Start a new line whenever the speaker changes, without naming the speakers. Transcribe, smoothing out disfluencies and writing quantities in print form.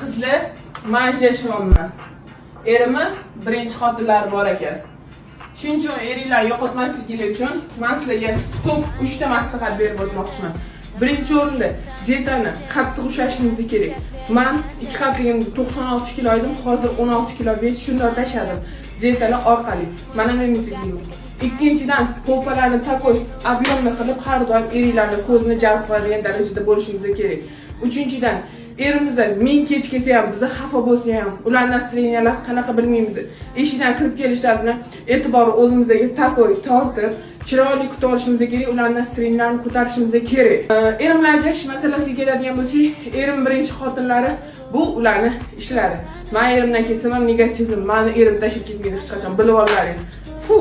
Qizlar, man ajrashyapman. Erimni birinchi xotinlari bor ekan. Shuning uchun eringlarni yo'qotmasligingiz uchun man sizlarga top 3 ta maslahat berib o'tmoqchiman. Birinchi o'rinda dietani qattiq ushlashingiz kerak. Man ikki qavatligimda 96 kilo edim, hozir 16 kilo вес shundoq tashladim. Dietalar orqali. Mana men muzikiyman. Ikkinchidan, попа larni такой объемный qilib, har doim eringlarni ko'zini jalb qiladigan darajada bo'lishingiz kerak. Uchinchidan, erimiz ming kech kelsa ham, biza xafa bo'lsa ham, ularni настроения lari qanaqa bilmaymiz. Eshikdan kirib kelishlari bilan e'tibori o'zimizga такой tortib, chiroyli kutib olishimiz kerak, ularni настроения larini ko'tarishimiz kerak. Erim bilan ajrashish masalasiga keladigan bo'lsak, erim birinchi xotinlari, bu ularni ishlari. Man erimdan ketsam ham negativni, mani erim tashlab ketmaydi hech qachon, bilib ollaring. Fu.